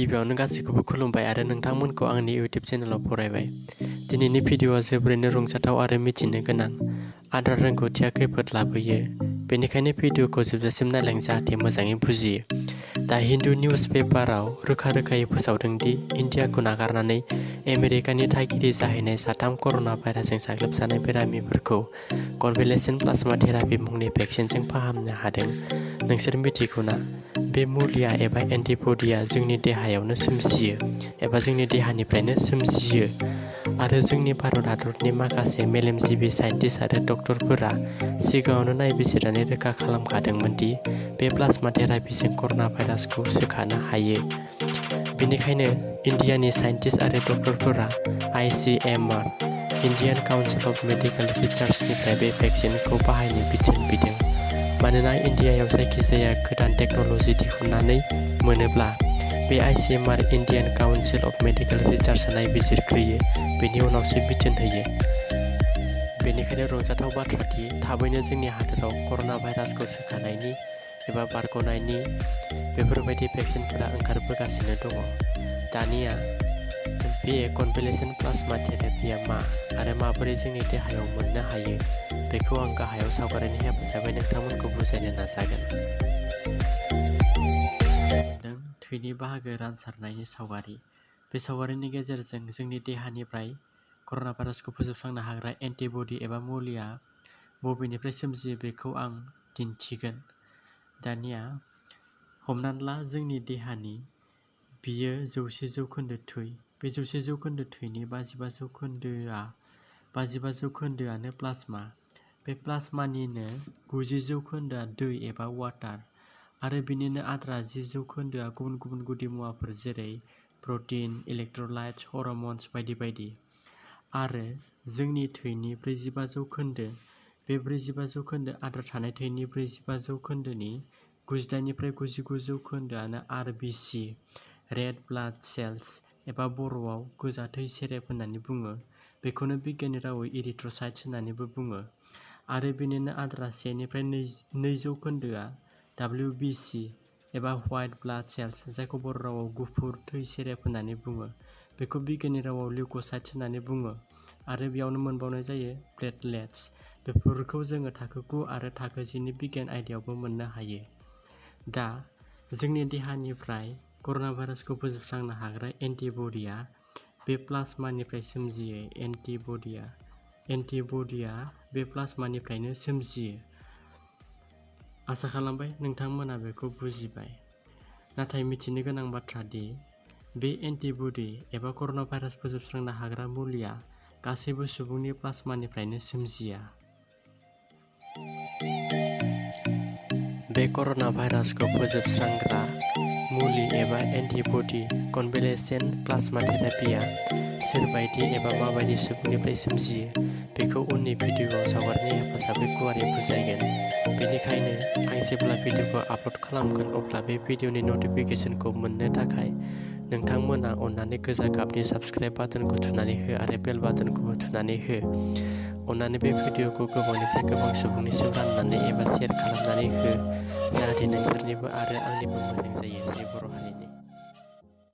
गिबियावनो गासैखौबो खुलुमबाय आरो नोंथांमोनखौ आंनि इउटिउब चेनेलाव बरायबाय। दिनैनि भिडिअ'आ जोबोरैनो रंजाथाव आरो मिथिनो गोनां। आदार रोंगौथिया खैफोद लाबोयो, बेनिखायनो भिडिअ'खौ जोबजासिम नायलां जाहाथे मोजाङै बुजियो। दा हिन्दु निउज पेपाराव रोखा-रोखायै फोसावदों दि इन्डियाखौ नागारनानै आमेरिकानि थागिरि जाहैनाय साथाम कर'ना भाइरासजों साग्लोबजानाय बेरामिफोरखौ कनभेलेसेन्ट प्लाज्मा थेरापि मुंनि भेक्सिनजों फाहामनो हादों। नोंसोर मिथिगौ ना? बे मुलिया एबा एन्टिबडिया जोंनि देहायावनो सोमजियो एबा जोंनि देहानिफ्रायनो सोमजियो आरो जोंनि भारत हादरनि माखासे मेलेमजिबि साइन्टिस्ट आरो डक्टरफोरा सिगाङावनो नायबिजिरनानै रोखा खालामखादोंमोन दि बे प्लाज्मा थेरापिजों कर'ना भाइरासखौ सोखानो हायो। बेनिखायनो इन्डियानि साइन्टिस्ट आरो डक्टरफोरा ICMR Indian Council of Medical रिसार्चनिफ्राय बे भेक्सिनखौ बाहायनो बिथोन बिदों। मानोना इन्डियायाव जायखिजाया गोदान टेक्न'ल'जि दिहुननानै मोनोब्ला बे ICMR Indian Council of Medical रिसार्चआ नायबिजिरग्रोयो, बेनि उनावसो बिथोन होयो। बेनिखायनो रंजाथाव बाथ्रा दि थाबैनो जोंनि हादोराव कर'ना भाइरासखौ सोखानायनि एबा बारग'नायनि बेफोरबायदि भेक्सिनफोरा ओंखारबोगासिनो दङ। दानिया बे कनभेलेसेन्ट प्लाज्मा थेरापिया मा आरो माबोरै जोंनि देहायाव मोननो हायो, बेखौ आं गाहायाव सावगारिनि हेफाजाबै नोंथांमोनखौ बुजायनो नाजागोन। थैनि बाहागो रानसारनायनि सावगारि। बे सावगारिनि गेजेरजों जोंनि देहानिफ्राय कर'ना भाइरासखौ फोजोबस्रांनो हाग्रा एन्टिबडि एबा मुलिया बबेनिफ्राय सोमजियो बेखौ आं दिन्थिगोन। दानिया हमनानै ला जोंनि देहानि बियो 100% थै। बे 100% थैनि 55 जौखोन्दोआनो प्लाज्मा। बे प्लाज्मानिनो 90% दै एबा वाटार आरो बिनिनो आद्रा 10% गुबुन गुबुन गुदि मुवाफोर जेरै प्रटिन, इलेक्ट्रलाइट्स, हरमन्स बायदि बायदि। आरो जोंनि थैनि 45%, बे 45% आद्रा थानाय थैनि 45%नि 98निफ्राय 99%आनो RBC रेड ब्लाड सेल्स एबा बर'आव गोजा थै सेरेब होननानै बुङो। बेखौनो बिगियाननि रावै इरिथ्र'साइट्स होननानैबो बुङो। आरो बिनिनो आद्रा 1निफ्राय 2%आ WBC एबा व्हाइट ब्लाड सेल्स, जायखौ बर' रावाव गुफुर थै सेरेब होननानै बुङो। बेखौ बिगियाननि रावाव लिउक'साइट्स होननानै बुङो। आरो बेयावनो मोनबावनाय जायो प्लेटलेट्स। बेफोरखौ जोङो थाखो 9 आरो थाखो 10 नि बिगियान आयदायावबो मोननो हायो। दा जोंनि देहानिफ्राय कर'ना भाइरासखौ फोजोबस्रांनो हाग्रा एन्टिबडिया बे प्लाज्मानिफ्राय सोमजियो। एन्टिबडिया बे प्लाज्मानिफ्रायनो सोमजियो। आसा खालामबाय नोंथांमोना बेखौ बुजिबाय। नाथाय मिथिनो गोनां बाथ्रा दि बे एन्टिबडि एबा कर'ना भाइरास फोजोबस्रांनो हाग्रा मुलिया गासैबो सुबुंनि प्लाज्मानिफ्रायनो सोमजिया। बे कर'ना भाइरासखौ फोजोबस्रांग्रा मुलि एबा एन्टिबडि कनभेलेसेन्ट प्लाज्मा थेरापिया सोरबायदि एबा माबायदि सुबुंनिफ्राय सोमजियो बेखौ उननि भिडिअ'आव सावगारिनि हेफाजाबै गुवारै बुजायगोन। बेनिखायनो आं जेब्ला भिडिअ'खौ आपल'ड खालामगोन अब्ला बे भिडिअ'नि नटिफिकेसनखौ मोननो थाखाय नोंथांमोना अन्नानै गोजा गाबनि साबस्क्राइब बाटोनखौ थुनानै हो आरो बेल बाटोनखौबो थुनानै हो। अन्नानै बे भिडिअ'खौ गोबांनिफ्राय गोबां सुबुंनिसिम राननानै एबा शेयार खालामनानै हो, जाहाथे नोंसोरनिबो आरो आंनिबो मोजां जायो। जय बर' हारिनि।